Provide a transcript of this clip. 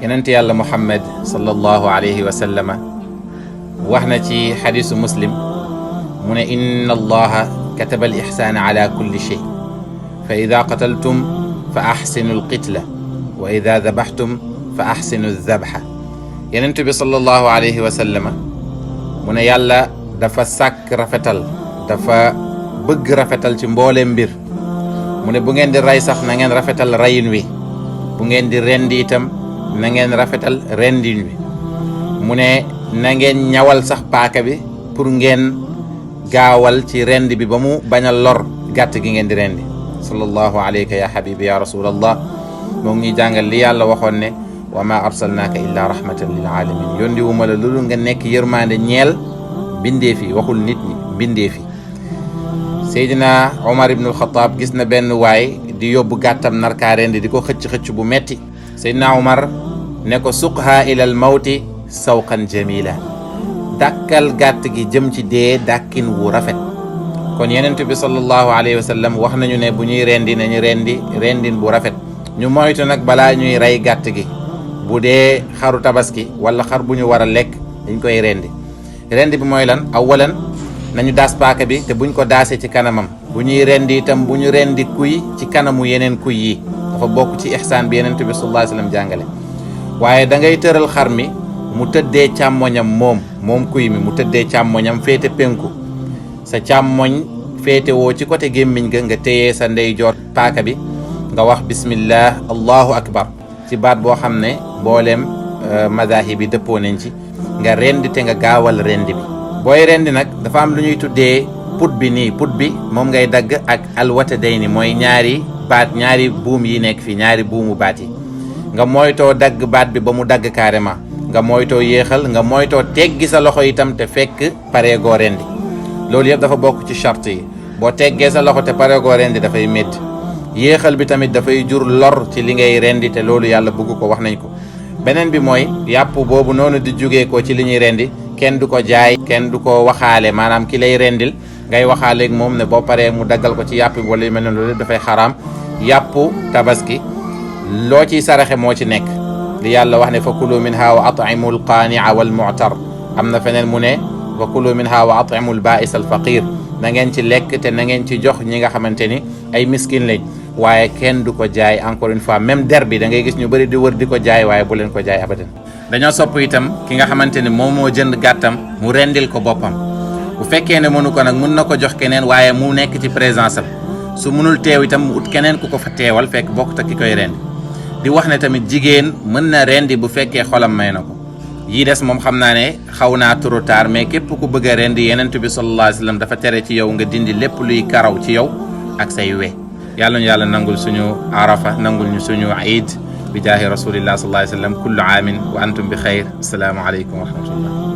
yonent yàlla Muhammad sallallahu alayhi wa sallama wax na ci xadisu muslim mu ne inna allaha kataba al ixsaana ala kulli shay fa ida qataltum fa axsinu alqitla wa ida dabaxtum fa axsinu aldabxa yonent bi sallallahu alayhi wa sallama mu ne yàlla dafa sàkk rafetal dafa bëgg rafetal ci mbooleem mbir mu ne bu ngeen di rey sax na ngeen rafetal reyin wi bu ngeen di rendi itam na ngeen rafetal rendin wi mu ne na ngeen ñawal sax paaka bi pour ngeen gaawal ci rendi bi ba mu bañ a lor gàtt gi ngeen di rendi sallallahu alayka ya habibi ya rasulallah moo ngi jàngal li yàlla waxoon ne wa ma arsalnaaka illa rahmatan lil alamin yóndi wu ma la loolu nga nekk yërmande ñeel bindee fi waxul nit ñi bindee fi Seydina Omar ibn al-Khattab gis na benn waay di yóbbu gàttam narkaa rendi di ko xëcc bu metti Seydina Omar ne ko suqha ila al mawti sawqan jamila dàkkal gàtt gi jëm ci dee dàkkin wu rafet kon yenent bi sallallahu alayhi wa sallam wax nañu ne bu ñuy rendi nañu rendin bu rafet ñu moytu nag balaa ñuy rey gàtt gi bu dee xaru tabaski wala xar bu ñu war a lekk dañ koy rendi bi mooy lan awalan nañu daas paaka bi te buñ ko daasee ci kanamam bu ñuy rendi itam bu ñu rendi kuy ci kanamu yeneen kuy yi dafa bokk ci ihsaan bi yenent bi sallallahu alayhi wa sallam jàngale waaye da ngay tëral xar mi mu tëddee càmmoñam moom kuy mi mu tëddee càmmoñam féete penku sa càmmoñ féete woo ci côté gémmiñ ga nga téyee sa ndeyjoor paaka bi nga wax bismillah allahu akbar ci baat boo xam ne mbooleem madahib bi dëppoo nañ ci nga rendi te nga gaawal rendi bi booy rendi nag dafa am lu ñuy tuddee put bi moom ngay dagg ak alwatadayni mooy ñaari buum yi nekk fii ñaari buumu baat yi nga moytoo dagg baat bi ba mu dagg carrément nga moytoo yéexal nga moytoo teggi sa loxo itam te fekk pareegoo rendi loolu yëpp dafa bokk ci charte yi boo teggee sa loxo te pareegoo rendi dafay métti yéexal bi tamit dafay jur lor ci li ngay rendi te loolu yàlla bëgg ko wax nañ ko beneen bi mooy yàpp boobu noonu di jógee ko ci li ñuy rendi kenn du ko jaay kenn du ko waxaale maanaam ki lay rendil ngay waxaaleeg moom ne boo paree mu daggal ko ci yàpp bi wala yu mel ne loolu dafay xaraam yàpp tabaski loo ciy saraxe moo ci nekk li yàlla wax ne fa kulu minha wa at'imu alqaani'a wal mu'tar am na feneen mu ne fa kulu minha wa at'imu albaa'is alfaqir na ngeen ci lekk te na ngeen ci jox ñi nga xamante ni ay miskin lañ waaye kenn du ko jaay encore une fois même der bi da ngay gis ñu bëri di wër di ko jaay waaye bu leen ko jaay abadan dañoo sopp itam ki nga xamante ni moom moo jënd gàttam mu rendil ko boppam bu fekkee ne mënu ko nag mun na ko jox keneen waaye mu nekk ci présence am su munul teew itam mu ut keneen ku ko fa teewal fekk bokk ta ki koy rendi di wax ne tamit jigéen mën na rendi bu fekkee xolam may na ko yii des moom xam naa ne xaw naa trop tard mais képp ku bëgg a rendi yenent bi sallallahu alayhi wa sallam dafa tere ci yow nga dindi lépp luy karaw ci yow ak say we yàlla ñu yàlla nangul suñu arafa nangul ñu suñu iid bi jaahi rasulillah sallallahu alayhi wa sallam kullu aamin wa antum bi xayr assalaamu aleykum wa rahmatullah